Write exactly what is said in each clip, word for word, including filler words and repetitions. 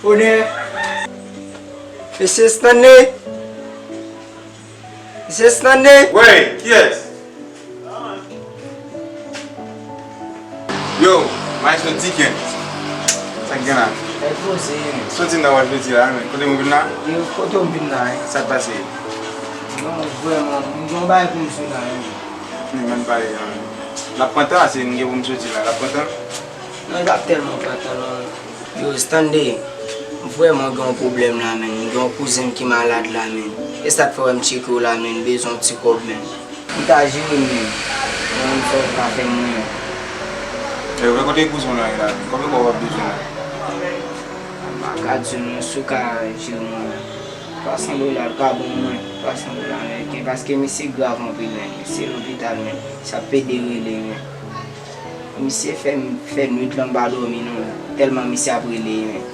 Onè! Mesye Stanley! Mesye Stanley! Wey, kiyès? Yo, Maestro Tiken. Sa k gen la? Ay poze, men. Soti nan w al soti la, men. Kote m vin la? Yo, kote w vin la, en? Sa k pase? Non, vrèman, m gen yon bagay pou m sou la, men. Men, men pale, men. L ap pran tan, se m gen pou m soti la. L ap pran tan? Non, l p ap tèlman pran tan, non. Yo, Stanley, m vrèman gen yon pwoblèm la, men. M gen yon kouzen m ki malad la, men. E sa k fè w wè m tcheke w la, men. M bezwen yon ti kòb, men. M ta jere m menm. Mwen menm sa w ka fè m mwen. E vre kote kouzen w nan ye la? Konbyen kòb w ap bezwen la? M pa ka di w non, si w ka jere mwen twa san dola, l ka bon mwen. Twa san dola ameriken, paske misye grav anpil menm. Misye lopital menm. Sa pede rele menm. Misye fè m fè nwit lan m pa dòmi non. Tèlman misye ap rele menm.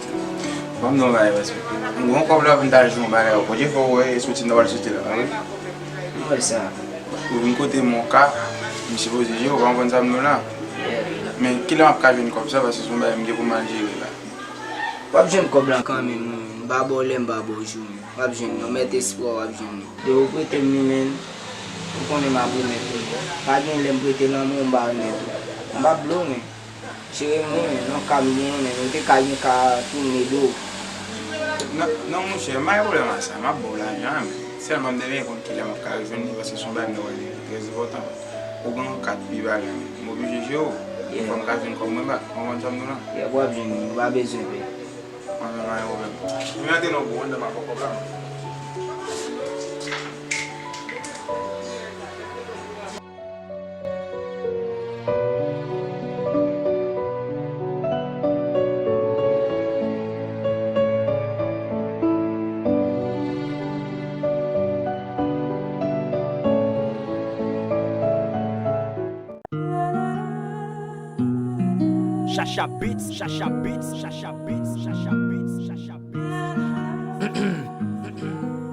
Ban m non bagay paske m gen yon kòb la pou m ta jere yon bagay. Ou konn fè w wè soti nan w al soti la, pa vre? M wè sa. Ou vin kote m yon ka, m sipoze jere, ou pa konprann sa m di w la. Men kilè m ap ka jwenn kòb sa, paske se yon bagay m gen pou m al jere la. W ap jwenn kòb la kanmenm, wi. M pa ba w lè, m pa ba w jou, men w ap jwenn li. Ou mèt espwa w ap jwenn li. Depi w prete m li, men, ou konnen m ap remèt ou li. Pa gen lè m prete l anmwe, m pa remèt ou. M p ap blo, men. Jere m wi, men, nan ka m gen, men, ou te ka gen ka tounen do. Non, non, monchè, m pa gen pwoblèm ak sa, m ap ba w lajan an, men sèlman m te bezwen konn kilè m ap ka jwenn li, paske se yon bagay m te wè li trè enpòtan. Ou gen yon kat pi bagay, m oblije jere w. Yeah. Fò m ka jwenn kòb mwen back, ou konprann sa m di w la? Yeah, w ap jwenn li, ou pa bezwen pè. Ann, ann, pa gen pwoblèm. Vin antre non, bro, ann, m ap fè kòb la. Chacha Beats, Chacha Beats, Chacha Beats, Chacha Beats, Chacha Beats.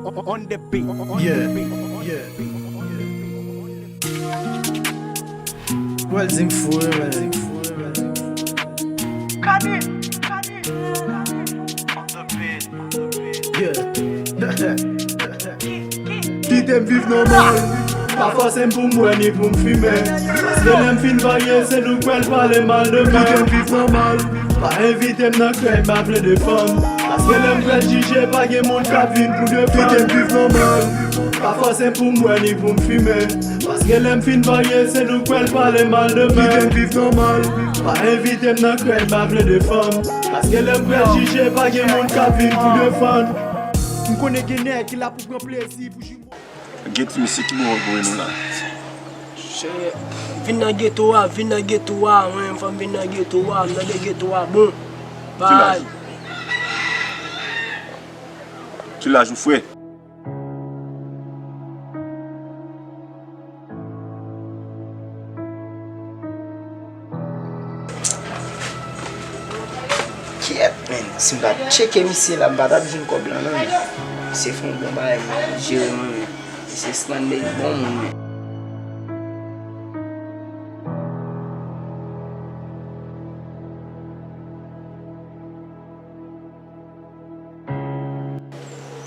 On, on the beat, on, on the beat, on, on the beat, on, on the beat. Pral di m fou, wi, men. Kane, kane, kane. On the beat, on the beat. Yeah. Kite m viv nòmal. Pa fòse m pou m bwè ni pou m fimen. Paske lè m fin varye, se nou k pral pale mal de mwen. Kite m viv nòmal. Pa envite m nan krèy, m pa vle defann. Paske lè m pral jije, pa gen moun k ap vin pou defann. Kite m viv nòmal. Pa fòse m pou m bwè ni pou m fimen. Paske lè m fin varye, se nou k pral pale mal de mwen. Kite m viv nòmal. Pa envite m nan krèy, m pa vle defann. Paske lè m pral jije, pa gen moun k ap vin pou defann. M konnen gen nèg ki la pou pran plezi pou jimo. Gen ti mesye ki bon pou nou la. Che, vin nan geto a, vin nan geto a, mwen, fò m vin nan geto a, m tande geto a bon. Ki laj? Bay. Ki laj ou, frè? Kyèt, men, si m pa t tcheke misye la, m pa t ap jwenn kòb la, non, men. Misye fè yon bon bagay, men, jere mwen, men. Misye Stanley bon moun, men.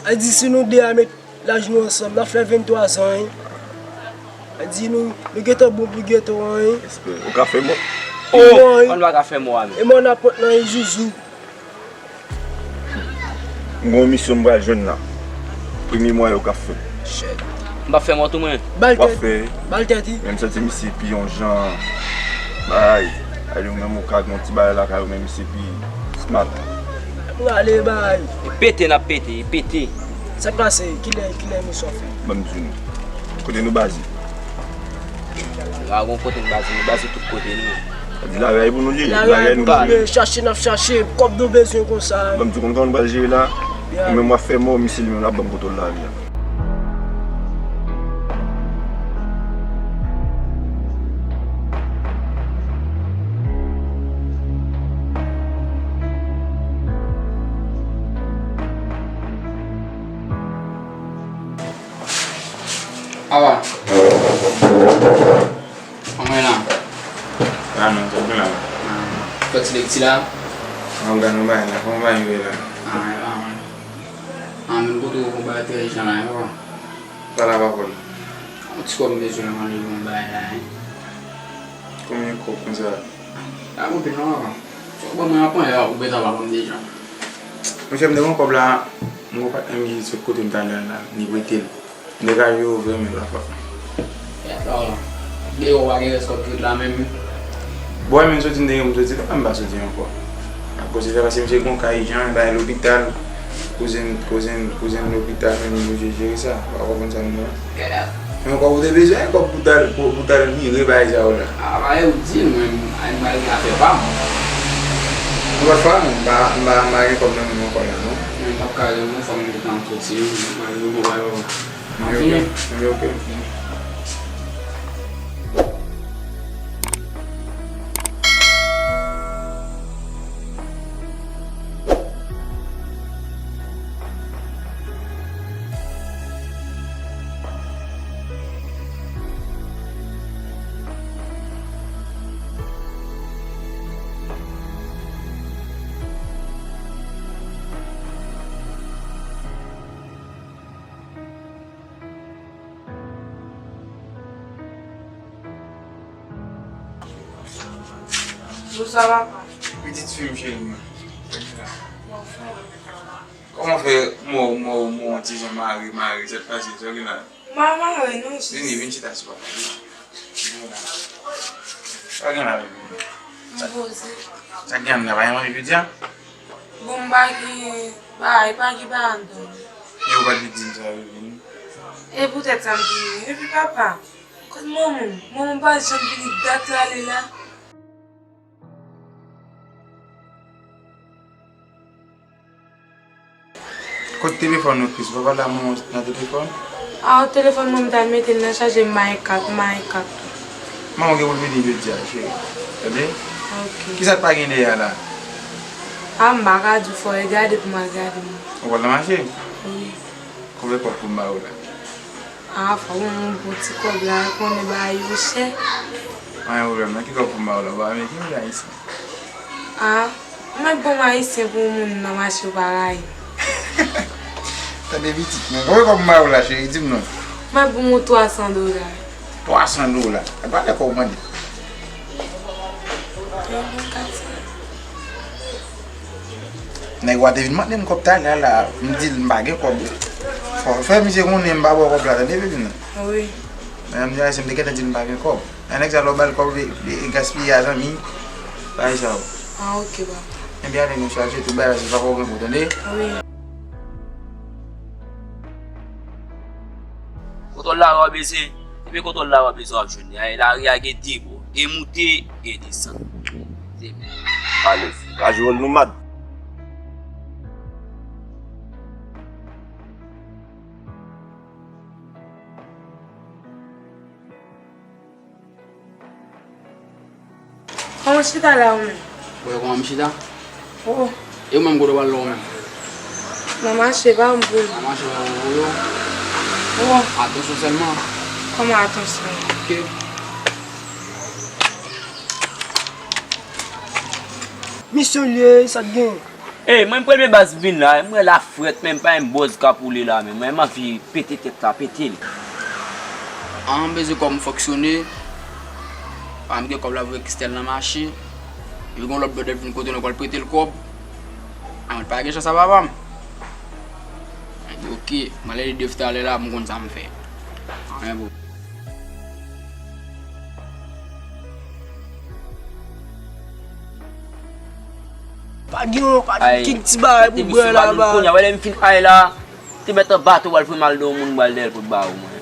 A di si nou de a met laj nou ansanm, n ap fè venntwa zan, wi. A di nou, nou gentan bon pou geto an, wi. Respè. Ou ka fè mò? Wi, oh, wi. An pa ka fè mò a menm. E mò n ap pot nan, wi, Zuzu. M gen yon misyon m pral jwenn la. Premye mwa yo k ap fè. Shit. M p ap fè mò tou mwen. Bal tèt. W ap fè. Bal tèt, wi. Men m santi misye pi yon jan. Bay. Ay, ou menm ou ka gen yon ti bagay lakay ou, men misye pi smart. Prale bay. E pete n ap pete, e pete. Sa k pase? Kilè, kilè misyon fè? Ban m di nou. Kote nou baze? Nou pa gon kote nou baze, nou baze tout kote nou. Sa di lari a pou nou ye, lari a nou ye. Chache n ap chache, kòb nou bezwen konsa. Ban m di w konn kòman nou pral jere la. Ou menm w ap fè mò, misye li menm l ap ban m kontwòl lari a. Awa. Kòman w ye la? La non, sa k gen la? Fè ti lekti la. An gade yon bagay la, kòman bagay yo ye la? Mwen kote w konba trè jan la, yo. Pale avè w. Yon ti kòb m bezwen mande yon bagay la, hein. Konbyen kòb konsa? Pa gen anpil non, papa. Fòk ban mwen yon pwen, yo, ou bezwen pa konn deja. Monchè, m te gen yon kòb la, m gon patnè m ki sot kote m talè a la, li prete l. M te ka jwe w vre, men pa fòt mwen. Kèt la, la. Deyò, w pa gen rès kòb ki ret la menm. Bon, men soti m te gen pou m soti la, m pa soti ankò. Akoz se sa, paske misye gon kay jan, bay lopital, kouzen, kouzen, kouzen lopital, men m oblije jere sa. Ou pa konprann sa m di w la? Kèt. Men kòb ou te bezwen, kòb pou t al, pou, pou t al vire bagay sa yo la. A, pa yo di m, men, ay, m al gen afè pa m. Yon lòt fwa, non, m pa, m pa, m pa gen kòb nan men m ankò la, non. Men m p ap ka jwenn non, fò m gen tan soti, m al jwenn yon bagay. Mwen oke, mwen oke. Bonswa, papa. Pitit fi m cheri mwen. Kòman fè mò, mò, mò, yon ti jan mare, mare, sa k pase, sa w gen la? M pa mare, non, jis. Vini, vin chita sou papa. Vin la. Sa w gen la, bebe? M poze. Sa k gen anndan, pa gen manje jodi a? Bon, m pa gen, pa, e pa gen pa anndan. E ou pa t vin di m sa, bebe, non? E poutèt sa m vini. Epi papa, kot manman m? Manman m pa janm vini dat l ale la. Kot telefòn ou, Chris? Ou pa pale a manman w nan telefòn? A, telefòn mwen m t al mete l nan chaje, m bay kat, m bay kat tou. Manman w gen pou l vini jodi a, cheri. Tande? Ok. Kisa k pa gen dèyè a la? A, m pa ka di w, fò w gade pou m al gade m. Ou pral nan mache? Wi. Konbyen kòb pou m ba ou la? A, fò w ban m yon bon ti kòb la, ou konnen bagay yo chè. Pa gen pwoblèm, nan ki kòb pou m ba ou la? Ou pa renmen ki moun ayisyen? A, mwen bon ayisyen pou yon moun nan mache w pa rayi. Tande pitit, men konbyen kòb m ba ou la, cheri? Di m non. Mwen bon yon twa san dola. Twa san dola? E pa lè kòb ou mande. Yon bon kat san. Nèg ou a te vin mande m kòb talè a la, m di l m pa gen kòb. Fò, fè misye konnen m pa ba w kòb la, tande, bebe m nan? Wi. Men m di ayisyen, m te gentan di l m pa gen kòb. Nan nèg sa lè w ba l kòb, e, e, e gaspiye a zanmi. Bagay sa yo. A, ok, papa. Enben ale nou chache tout bagay, se pa kòb ou gen pou, tande? Wi. Kontwòl lari w ap bese, epi kontwòl lari w ap bese w ap jwenn li. Ay, lari a gen de bò, gen moute, gen desann. Se pale, pa jwe wòl nomad. Kòman w chita la ou menm? Ou wè kòman m chita? Oh. E ou menm kote w pral la ou menm? Nan mache, pa m pou. Nan mache, pa m pou yo. Oh. Atansyon sèlman. Kòman atansyon? Ok. Misyon l ye, sa k gen? Ey, mwen premye baz m vin la, m wè la frèt, men m pa yon bòz k ap woule la, men mwen m anvi pete tèt la, pete l. An, m bezwen kòb m fonksyone. Pa m gen kòb la voye Christelle nan mache. Epi gen yon lòt brother vin kote nou pral prete l kòb. An, pa gen chans a papa m. Ok, m ale li dev talè la, m konn sa m fè. Anyen bro. Pa gen yon, pa gen kèk ti bagay pou bwè la ba. Kounye a, wè lè m fin ay la, te mèt anba tou, w al fè mal de yon moun, m pral dèyè l pou ba ou mwen.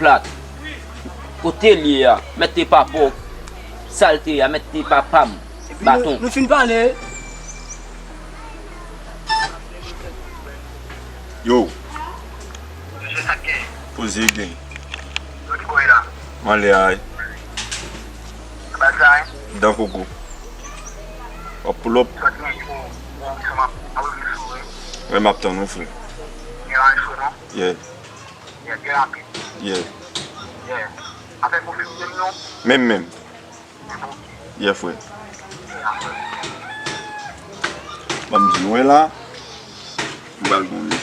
Plat. Kote l ye a, mèt te pa pòk. Sa l te ye a, mèt te pa pa m. Baton. Nou fin pale. Yo. Poze gen. M ale a. Dan koko. W ap pull up. Wè, m ap tann ou, frè. Yeah. Yeah. Menm, menm. Yeah, frè. Ban m di, wè la, m pral gon li.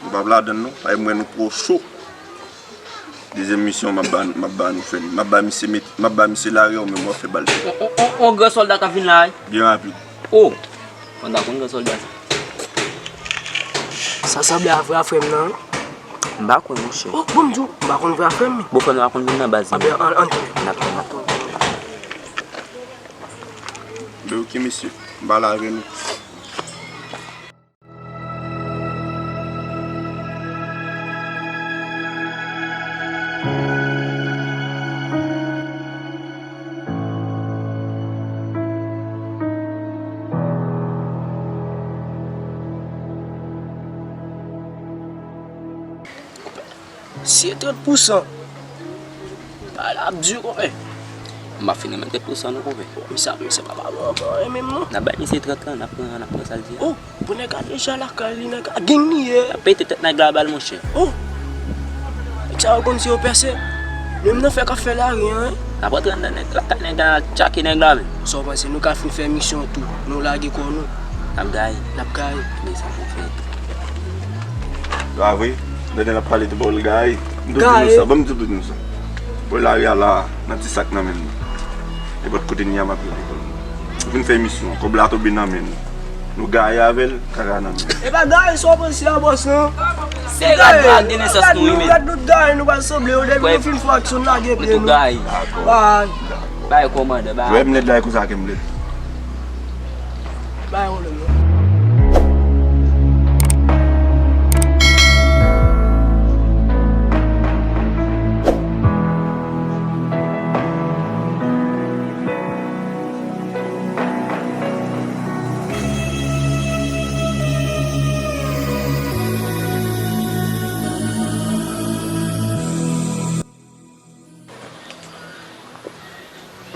M p ap ladann non, paske m wè nou twò cho. Dezyèm misyon m ap ba, m ap ba nou fè li. M ap ba misye met, m ap ba misye lari, ou menm w ap fè bal fè. On, on, on, on gran sòlda k ap vin la, wi. Byen rapid. Oh! Panda konn gran sòlda sa. Sa sanble a vrè frè m nan, wi. M pa kwè, monchè. Oh, bon, m di w, m pa konn vrè frè m, men. Bon, frè m nan pa konn vin nan baz, non. Anben, ann, ann tounen. N ap tann, n ap tann. Be, ok, mesye. M pale avè nou. Si e trant pousan, bagay la ap di, konpè. M ap fini menm trant pousan non, konpè. Misye ap, misye pa ba mwen ankò anyen menm non. N ap bay misye trant lan, n ap pran, n ap pran sa l di a. Oh, pou nèg la deja lakay li, nèg la, gang li ye. N ap pete tèt nèg la bal, monchè. Oh! Nèg sa yo konn si yo pèse. Menm nan fè k ap fè lari an, wi. N ap rantre anndan nèg, lakay nèg la, n al tchake nèg la menm. Sa w panse, nou ka fin fè misyon tou, nou lage kò nou? N ap gaye. N ap gaye. Men sa pou fè. Pa vre? Tande l ap pale tou, ba w l gaye. M tou di nou sa, ban m tou di nou sa. Bò lari a la, nan ti sak nan men nou. Nenpòt kote n ye a, m ap rele kò nou. Nou fin fè misyon an, kòb la tonbe nan men nou. Nou gaye avè l, kaka nan men nou. E pa gaye sa w panse a, bòs, non. Se rad nou a gen nesans nou, wi, men. Rad nou, rad nou t gaye, nou pral sanble yo, depi nou fin fè aksyon, n lage pye nou. Nou tou gaye. Bay. Bay, kòmandan, bay. Jwè m lèd la, e konsa ke m lèd. Bay, pwoblèm, non.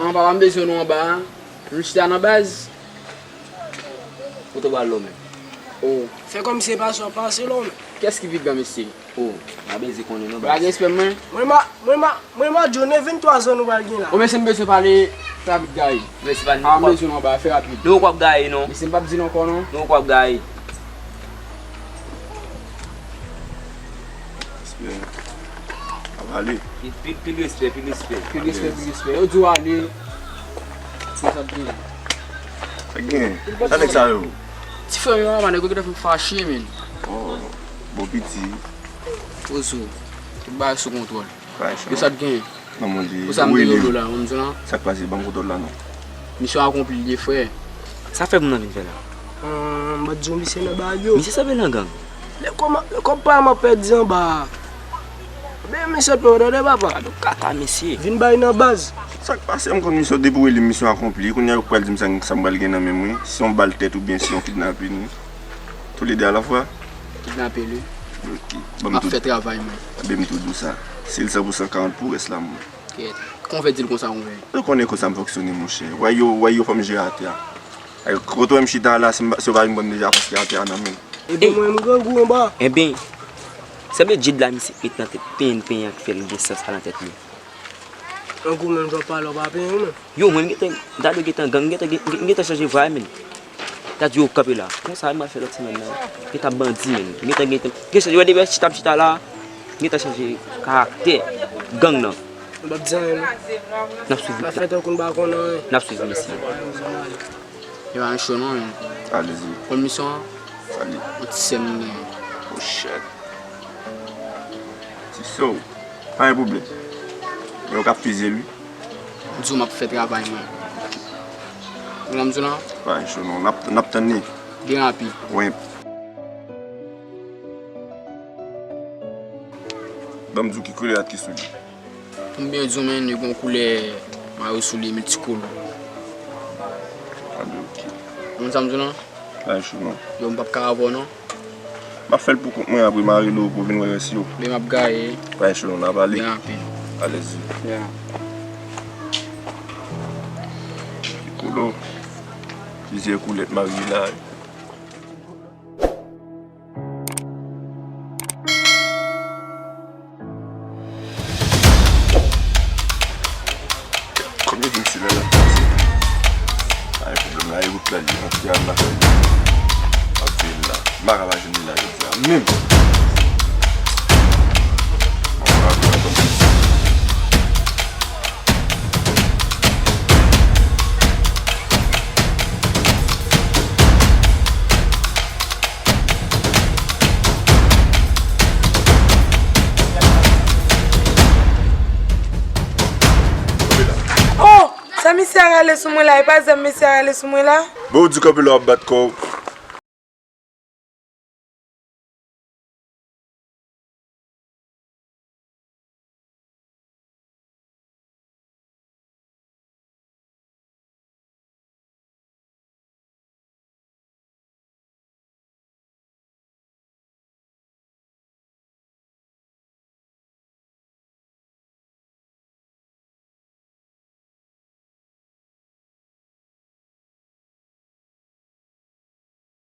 An, papa, m bezwen nou anba a. Nou chita nan baz. Kote w pral la w menm? Oh. Fè kòmsi e pa sa w pase la w menm. Kiyès ki pi gran, mesye? Oh, m a beze konnen non, baz. Pa gen respè mwen. Mwen ma, mwen ma, mwen ma Johnny, venntwa zan nou pral gen la. Oh, mesye, m bezwen pale rapid, gaye. Mesye, pa nou. Ah, m bezwen nou anba, fè rapid. Nou kwè w ap gaye non. Mesye, m p ap di l ankò non. Nou kwè w ap gaye. Respè. Ap ale. Pil, pil, pil respè, pil respè. Pil respè, pil respè. Yo di w ale. Sa k gen? Sa k gen? Sa nèg sa yo? Ti frè m yo, man, nèg yo gentan fè m fache, men. Oh, bon piti. Ozo, tout bagay sou kontwòl. Yo sa k gen? Nan moun di, ou sa m te dolo la, ou m di w lan. Sa k pase, ban m kontwòl la non. Misyon akonpli li ye, frè. Sa fè moun nan vin fè la? Ahn, m pa t di w misye nan bagay yo. Misye sanble nan gang. Lè kòb, lè kòb pa m ap pèdi anba a. Ben, misye pè w tande, papa. Gade yon kaka, mesye. Vin bay nan baz. Sa k pase, m konn misyon depi w rele m, misyon akonpli. Kounye a yo pral di m sa, sa m pral gen nan men m, wi. Si yon bal tèt oubyen si yon kidnape, wi. Toulede alafwa? Kidnape li. Ok. Ban m ap tou fè travay mwen. Ben, m tou di w sa. Si l san pou san, karant pou rès la, mwen. Kèt. Kòman w fè di l konsa, konpè? Ou konnen konsa m fonksyone, monchè. Wè yo, wè yo fè m jere atè a. Ay, kote w wè m chita la, si m pa, si yo pa vin pran m deja, paske atè a nan men m. Ebyen, mwen, m grangou anba. Ebyen, sanble Djid la, misye met nan tèt penyen, penyen an ki fè l gen sans sa nan tèt li. Grangou, menm jan w pale, w pa penyen, non. Yo, mwen, m gentan, m ta dwe gentan gang, m gentan, m gentan chanje vwa, men. Ta di yo kanpe la. Konsa, m pral fè lòt semèn nan. Gentan bandi, men. M gentan, gentan, gentan chanje, wè depi chita m chita la, m gentan chanje karaktè gang nan. M p ap di anyen, non. N ap swiv. N ap fè tankou n pa konn anyen. N ap swiv, mesye. Yo pa cho non, men. Alezi. Konn misyon an? Sali. Yon ti sè m gen. Oh, shit. Ti sè w. Pa gen pwoblèm. Men yo k ap fize l, wi. M di w m ap fè travay mwen. Ou konprann m di w lan? Pa gen cho non. N ap, n ap tann li. Byen rapid. Wi. Ban m di w ki koulè rad ki sou li. Pou m byen di w, men, li gon koulè mayo sou li, miltikolo. Anben, ok. Ou konn sa m di w lan? Pa gen cho non. Yo, m p ap ka avè w non. M ap fè l pou kont mwen, apre m a rele w pou w vin wè rès yo. Men m ap gaye. Pa gen cho non, n a pale. Byen rapid. Alezi. Ya. Kolo. Plizyè koulè t marye la. Kòm yo di m se lè l ap pase. Pa gen pwoblèm, la e wout la li antre al lakay li. Ap veye l la. M pa ka pa jwenn li la jodi a menm. Misye a rale sou mwen la, e pa zam misye a rale sou mwen la. Bon, ou di kanpe la w ap bat kò w.